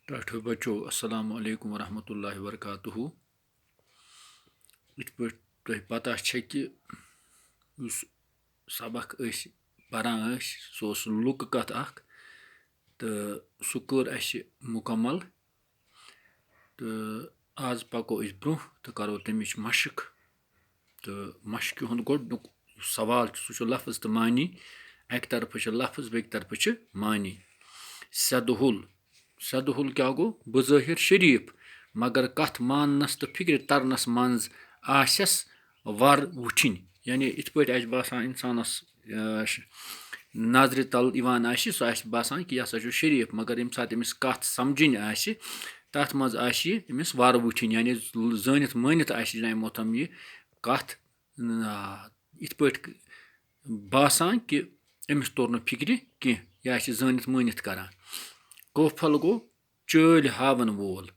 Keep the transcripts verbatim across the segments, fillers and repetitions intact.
ٹاٹھو بچو، السلام علیکم ورحمۃ اللہ وبرکاتہ۔ یِتھ پٲٹھۍ تۄہہِ پتہ چھےٚ کہِ یُس سبق أسۍ پران ٲسۍ، سُہ اوس لُکہٕ کتھ اکھ، تہٕ سُہ کوٚر اَسہِ مُکمل۔ تہٕ آز پکو أسۍ برٛونٛہہ تہٕ کرو تَمِچ مشق۔ تہٕ مشقہِ ہُنٛد گۄڈٕنیُک یُس سوال چھُ، سُہ چھُ لفظ تہٕ معنی۔ اَکہِ طرفہٕ چھُ لفظ، بیٚکہِ طرفہٕ چھُ معنی۔ سیدُہُل، سیدُہُل کیٛاہ گوٚو؟ بظٲہِر شریٖف، مگر کتھ ماننس تہٕ فِکرِ ترنس منٛز آسٮ۪س ور وُچھِنۍ۔ یعنی یِتھ پٲٹھۍ آسہِ باسان اِنسانس، آ، ش-، نظرِ تل یِوان آسہِ، سُہ آسہِ باسان کہِ یہِ ہسا چھُ شریٖف، مگر ییٚمہِ ساتہٕ أمِس کتھ سمجھِنۍ آسہِ، تتھ منٛز آسہِ یہِ أمِس ور وُچھِنۍ، یعنی زٲنِتھ مٲنِتھ آسہِ یہِ نعمت ہم یہِ کتھ، آ، یِتھ پٲٹھۍ باسان کہِ أمِس توٚر نہٕ فِکرِ کینٛہہ، یہِ آسہِ زٲنِتھ مٲنِتھ کران۔ کوفل گوٚو چٲلۍ ہاوَن وول،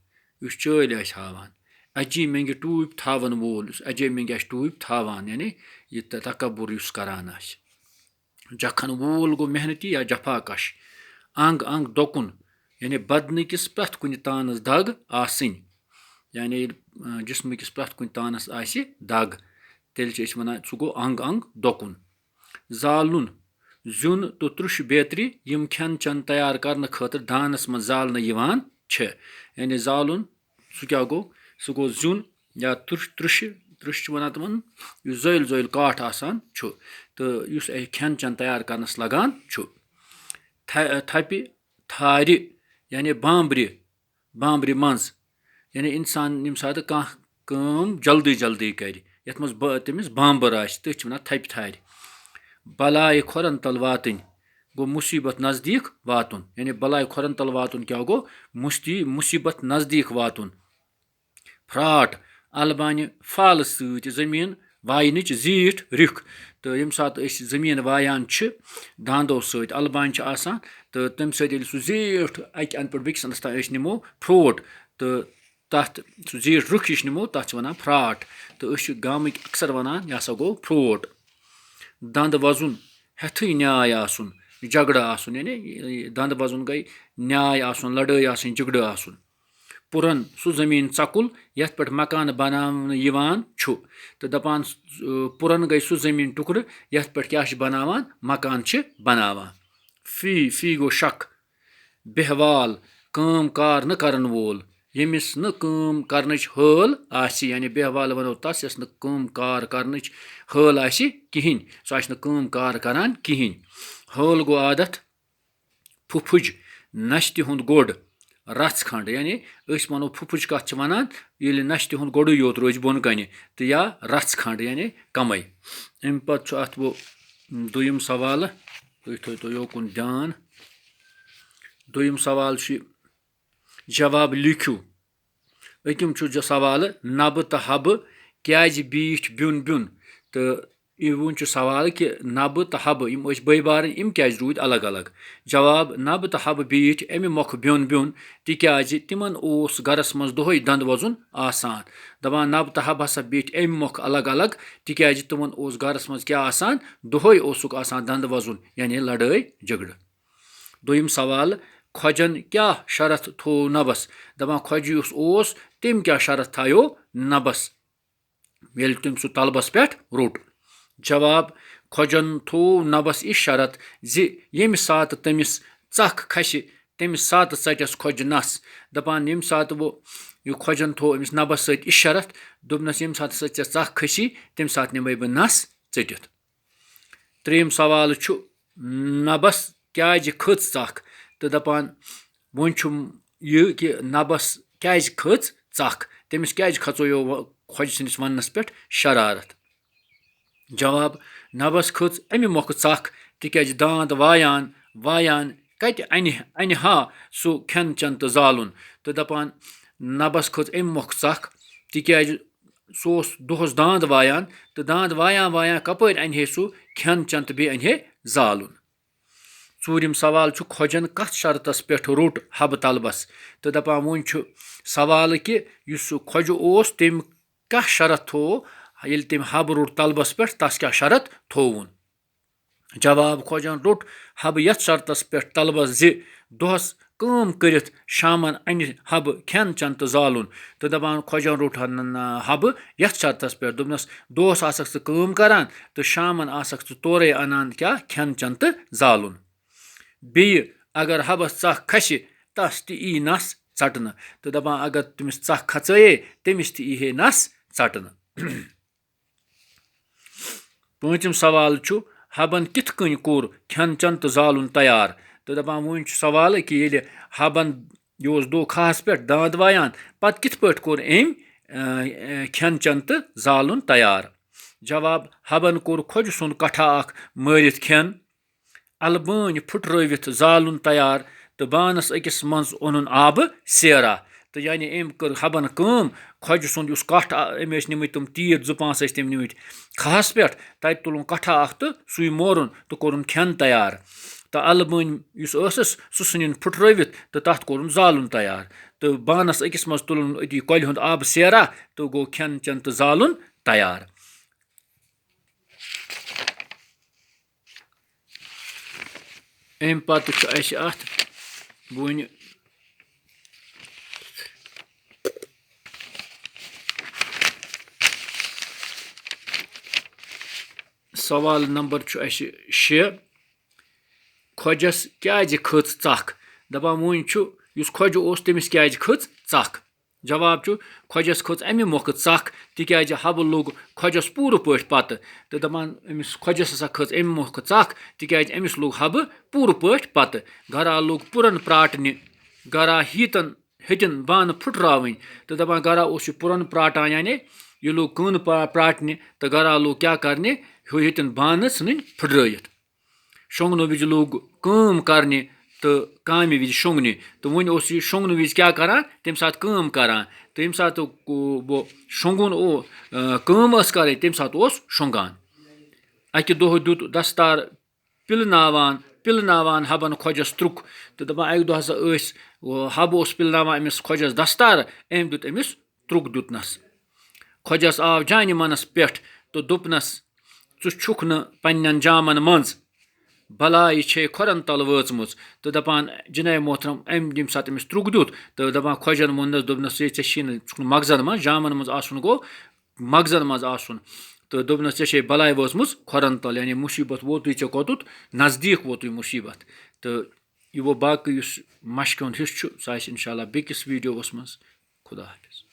یُس چٲلۍ آسہِ ہاوان۔ اَجی مٮ۪نٛگہِ ٹوٗپۍ تھاوَن وول، یُس اَجے مٮ۪نٛگہِ آسہِ ٹوٗپۍ تھاوان، یعنی یہِ تہ-، تکبر یُس کران آسہِ۔ جکھن وول گوٚو محنتی یا جفا کش۔ انگ انگ دۄکُن، یعنی بدنہٕ کِس پرٛٮ۪تھ کُنہِ تانس دگ آسٕنۍ۔ یعنی ییٚلہِ، آ، جسمہٕ کِس پرٛٮ۪تھ کُنہِ تانس آسہِ دگ، تیٚلہِ چھِ أسۍ ونان، سُہ گوٚو انگ انگ دۄکُن۔ زالُن، زیُن تہٕ ترُش بیترِ، یِم کھٮ۪ن چٮ۪ن تیار کرنہٕ خٲطرٕ دانس منٛز زالنہٕ یِوان چھِ۔ یعنی زالُن، سُہ کیٛاہ گوٚو؟ سُہ گوٚو زیُن یا ترُش، ترُشہِ، ترُش چھِ وَنان تِمَن، یُس زٲیِل زٲیِل کاٹھ آسان چھُ، تہٕ یُس اَسہِ کھٮ۪ن چٮ۪ن تیار کَرنَس لَگان چھُ۔ تھَ-، تھَپہِ، تھارِ، یعنی بامبرِ، بامبرِ منٛز، یعنی اِنسان ییٚمہِ ساتہٕ کانٛہہ کٲم جلدی جلدی کَرِ، یَتھ منٛز با-، تٔمِس بامبر آسہِ، تٔتھۍ چھِ وَنان تھَپہِ تھارِ۔ بَلایہِ کھۄرَن تَل واتٕنۍ گوٚو مُصیٖبت نزدیٖک واتُن، یعنی بَلایہِ کھۄرَن تَل واتُن کیٛاہ گوٚو؟ مُستی-، مُصیٖبت نزدیٖک واتُن۔ پھراٹ، البانہِ پھالہٕ سۭتۍ زٔمیٖن واینٕچ زیٖٹھ رِکھ۔ تہٕ ییٚمہِ ساتہٕ أسۍ زٔمیٖن وایان چھِ داندو سۭتۍ، البانہِ چھِ آسان، تہٕ تَمہِ سۭتۍ ییٚلہِ سُہ زیٖٹھ اَکہِ اَندٕ پٮ۪ٹھ بیٚکِس اَندَس تام أسۍ نِمو پھرٛوٹ، تہٕ تَتھ سُہ زیٖٹھ رٕکھ ہِش نِمو، تَتھ چھِ وَنان پھراٹ۔ تہٕ أسۍ چھِ گامٕکۍ اَکثر وَنان، "یہِ ہسا گوٚو پھرٛوٹ۔" دَنٛد وَزُن، ہٮ۪تھٕے نیاے آسُن، جھگڑٕ آسُن، یعنی دَنٛد وَزُن گٔے نیاے آسُن، لَڑٲے آسٕنۍ، جھگڑٕ آسُن۔ پُرَن، سُہ زٔمیٖن ژَکُل یَتھ پٮ۪ٹھ مکانہٕ بناونہٕ یِوان چھُ۔ تہٕ دَپان، س-، پُرَن گٔے سُہ زٔمیٖن ٹُکڑٕ یَتھ پٮ۪ٹھ کیٛاہ چھِ بناوان؟ مکان چھِ بناوان۔ فی، فی گوٚو شک۔ بیہوال، کٲم کار نہٕ کرن وول، ییٚمِس نہٕ کٲم کرنٕچ حٲل آسہِ، یعنی بیہوال وَنو تَس یَس نہٕ کٲم کار کرنٕچ حٲل آسہِ کِہیٖنۍ، سُہ آسہِ نہٕ کٲم کار کران کِہیٖنۍ۔ حٲل گوٚو عادت۔ پھُپھٕج، نَستہِ ہُنٛد گوٚڑ، رَژھ کھنٛڈ، یعنی أسۍ وَنو پھُپھٕج کَتھ چھِ وَنان، ییٚلہِ نَستہِ ہُنٛد گوٚڑُے یوت روزِ بۄن کَنہِ، تہٕ یا رَژھ کھنٛڈ، یعنی کَمٕے۔ اَمہِ پَتہٕ چھُ اَتھ وۄنۍ دوٚیِم سوالہٕ، تُہۍ تھٲیتو یوکُن دیان۔ دوٚیِم سوال چھُ، جواب لیکھِو۔ أکِم چھُ ج-، سوالہٕ، نبہٕ تہٕ حبہٕ کیٛازِ بیٖٹھۍ بیوٚن بیوٚن؟ تہٕ یہِ وُن چھُ سوال کہِ نبہٕ تہٕ حبہٕ، یِم ٲسۍ بٲے بارٕنۍ، یِم کیٛازِ روٗدۍ الگ الگ؟ جواب، نبہٕ تہٕ حبہٕ بیٖٹھۍ اَمہِ مۄکھٕ بیوٚن بیوٚن، تِکیٛازِ تِمن اوس گرس منٛز دۄہے دنٛد وۄزُن آسان۔ دَپان، نبہٕ تہٕ حبہٕ ہسا بیٖٹھۍ اَمہِ مۄکھٕ الگ الگ، تِکیٛازِ تِمن اوس گرس منٛز کیٛاہ آسان؟ دۄہے اوسُکھ آسان دنٛد وۄزُن، یعنی لڑٲے جھگڑٕ۔ دوٚیِم سوال، خۄجَن کیٛاہ شرط تھوو نبَس؟ دَپان، خۄجہِ یُس اوس، تٔمۍ کیٛاہ شرط تھایو نبَس، ییٚلہِ تٔمۍ سُہ طلبَس پٮ۪ٹھ روٚٹ؟ جواب، خۄجَن تھوو نبَس یہِ شرط زِ ییٚمہِ ساتہٕ تٔمِس ژَکھ کھسہِ، تَمہِ ساتہٕ ژَٹٮ۪س خۄجہِ نَس۔ دَپان، ییٚمہِ ساتہٕ وۄنۍ یہِ خۄجَن تھوو أمِس نبَس سۭتۍ یہِ شرط، دوٚپنَس، ییٚمہِ ساتہٕ سۄ ژےٚ ژَکھ کھسی، تَمہِ ساتہٕ نِمَے بہٕ نَس ژٔٹِتھ۔ ترٛیٚیِم سوال چھُ، نبَس کیٛازِ کھٔژ ژَکھ؟ تہٕ دَپان، وۄنۍ چھُ یہِ کہِ نبَس کیٛازِ کھٔژ ژَکھ؟ تٔمِس کیٛازِ کھژویو وۄنۍ خۄجہِ سٕنٛدِس وَننَس پٮ۪ٹھ شرارت؟ جواب، نبَس کھٔژ اَمہِ مۄکھٕ ژَکھ، تِکیٛازِ دانٛد وایان وایان کَتہِ اَنہِ، اَنہِ ہا سُہ کھٮ۪ن چٮ۪ن تہٕ زالُن؟ تہٕ دَپان، نبَس کھٔژ اَمہِ مۄکھٕ ژَکھ، تِکیٛازِ سُہ اوس دۄہَس دانٛد وایان، تہٕ دانٛد وایان وایان کَپٲرۍ اَنہِ ہے سُہ کھٮ۪ن چٮ۪ن تہٕ بیٚیہِ اَنہِ ہے زالُن؟ ژوٗرِم سوال چھُ، خۄجَن کَتھ شرطَس پٮ۪ٹھ روٚٹ حبہٕ طلبَس؟ تہٕ دَپان، وۄنۍ چھُ سوال کہِ یُس سُہ خۄجہِ اوس، تٔمۍ کیٛاہ شرط تھوو، ییٚلہِ تٔمۍ حبہٕ روٚٹ طلبَس پٮ۪ٹھ، تَس کیٛاہ شرط تھووُن؟ جواب، خۄجَن روٚٹ حبہٕ یَتھ شرطَس پٮ۪ٹھ طلبَس زِ دۄہَس کٲم کٔرِتھ شامَن اَنہِ حبہٕ کھٮ۪ن چٮ۪ن تہٕ زالُن۔ تہٕ دَپان، خۄجَن روٚٹ ہن حبہٕ یَتھ شرطَس پٮ۪ٹھ، دوٚپنَس، دۄہَس آسَکھ ژٕ کٲم کَران تہٕ شامَن آسَکھ ژٕ تورَے اَنان کیٛاہ؟ کھٮ۪ن چٮ۪ن تہٕ زالُن۔ بیٚیہِ اگر حبَس ژَکھ کھَسہِ، تَس تہِ یی نَس ژَٹنہٕ۔ تہٕ دَپان، اگر تٔمِس ژَکھ کھژٲیے، تٔمِس تہِ یی ہے نَس ژَٹنہٕ۔ پوٗنٛژِم سوال چھُ، حبَن کِتھ کٔنۍ کوٚر کھٮ۪ن چٮ۪ن تہٕ زالُن تیار؟ تہٕ دَپان، وۄنۍ چھُ سوال کہِ ییٚلہِ حبَن یہِ اوس دۄہ کھہَس پٮ۪ٹھ داند وایان، پَتہٕ کِتھ پٲٹھۍ کوٚر أمۍ، اَ، اَ، کھٮ۪ن چٮ۪ن تہٕ زالُن تیار؟ جواب، حبَن کوٚر خۄجہِ سُنٛد کَٹھا اَکھ مٲرِتھ کھٮ۪ن، اَلہٕ بٲنۍ پھُٹرٲوِتھ زالُن تیار تہٕ بانَس أکِس منٛز اوٚنُن آبہٕ سیرا۔ تہٕ یعنی أمۍ کٔر حبَن کٲم، خۄجہِ سُنٛد یُس کَٹھ آ-، أمۍ ٲسۍ نِمٕتۍ تِم تیٖر زٕ پانٛژھ ٲسۍ تٔمۍ نِمٕتۍ کھہَس پٮ۪ٹھ، تَتہِ تُلُن کَٹھا اَکھ تہٕ سُے مورُن تہٕ کوٚرُن کھٮ۪ن تیار۔ تہٕ اَلہٕ بٲنۍ یُس ٲسٕس، سُہ ژھٕنِن پھُٹرٲوِتھ تہٕ تَتھ کوٚرُن زالُن تیار۔ تہٕ بانَس أکِس منٛز تُلُن أتی کۄلہِ ہُنٛد آبہٕ سیرا تہٕ گوٚو کھٮ۪ن چٮ۪ن تہٕ زالُن تیار۔ اَمہِ پَتہٕ چھُ اَسہِ اَتھ وُنہِ سوال نمبر چھُ اَسہِ شےٚ۔ خۄجَس کیٛازِ کھٔژ ژَکھ؟ دَپان، وۄنۍ چھُ، یُس خۄجہِ اوس، تٔمِس کیٛازِ کھٔژ ژَکھ؟ جواب چھُ، خۄجَس کھٔژ اَمہِ مۄکھٕ ژَکھ، تِکیٛازِ حبہٕ لوٚگ خۄجَس پوٗرٕ پٲٹھۍ پَتہٕ۔ تہٕ دَپان، أمِس خۄجَس ہسا کھٔژ اَمہِ مۄکھٕ ژَکھ، تِکیٛازِ أمِس لوٚگ حبہٕ پوٗرٕ پٲٹھۍ پَتہٕ۔ گرا لوٚگ پُرَن پرٛاٹنہِ، گرا ہیٖتَن ہیٚتِن بانہٕ پھُٹراوٕنۍ۔ تہٕ دَپان، گرا اوس یہِ پُرَن پرٛاٹان، یعنی یہِ لوٚگ کٲنہٕ پا-، پرٛاٹنہِ، تہٕ گرا لوٚگ کیٛاہ کَرنہِ؟ ہیٚتِن بانہٕ ژھٕنٕنۍ پھُٹرٲیِتھ۔ شۄنٛگنہٕ وِزِ لوٚگ کٲم کَرنہِ تہٕ کامہِ وِزِ شۄنٛگنہِ۔ تہٕ وۄنۍ اوس یہِ شۄنٛگنہٕ وِزِ کیٛاہ کَران؟ تَمہِ ساتہٕ کٲم کَران۔ تہٕ ییٚمہِ ساتہٕ، او، بہٕ شۄنٛگُن او-، آ، کٲم ٲس کَرٕنۍ، تَمہِ ساتہٕ اوس شۄنٛگان۔ اَکہِ دۄہ دیُت دستار پِلناوان، پِلناوان حبَن خۄجَس ترُک۔ تہٕ دَپان، اَکہِ دۄہ ہسا ٲسۍ، او، حب اوس پِلناوان أمِس خۄجَس دستار، أمۍ دیُت أمِس ترُک دیُتنَس۔ خۄجَس آو جانہِ منَس پٮ۪ٹھ تہٕ دوٚپنَس، "ژٕ چھُکھ نہٕ پنٛنٮ۪ن جامَن منٛز، بَلاے چھے کھۄرَن تَل وٲژمٕژ۔" تہٕ دَپان، جِناب محترم، أمۍ، ییٚمہِ ساتہٕ أمِس ترُک دیُت تہٕ دَپان، خۄجَن ووٚننَس، دوٚپنَس، "ہے، ژےٚ چھی نہٕ، ژٕ چھُکھ نہٕ مَغزَن منٛز، جامَن منٛز آسُن گوٚو مَغزَن منٛز آسُن۔" تہٕ دوٚپنَس، "ژےٚ چھے بَلاے وٲژمٕژ کھۄرَن تَل، یعنی مُصیٖبت ووتُے ژےٚ کوٚتُتھ، نزدیٖک ووتُے مُصیٖبت۔" تہٕ یہِ گوٚو باقٕے یُس مَشقہِ ہُنٛد حِصہٕ چھُ، سُہ آسہِ اِنشاء اللہ بیٚکِس ویٖڈیووَس منٛز۔ خدا حافظ۔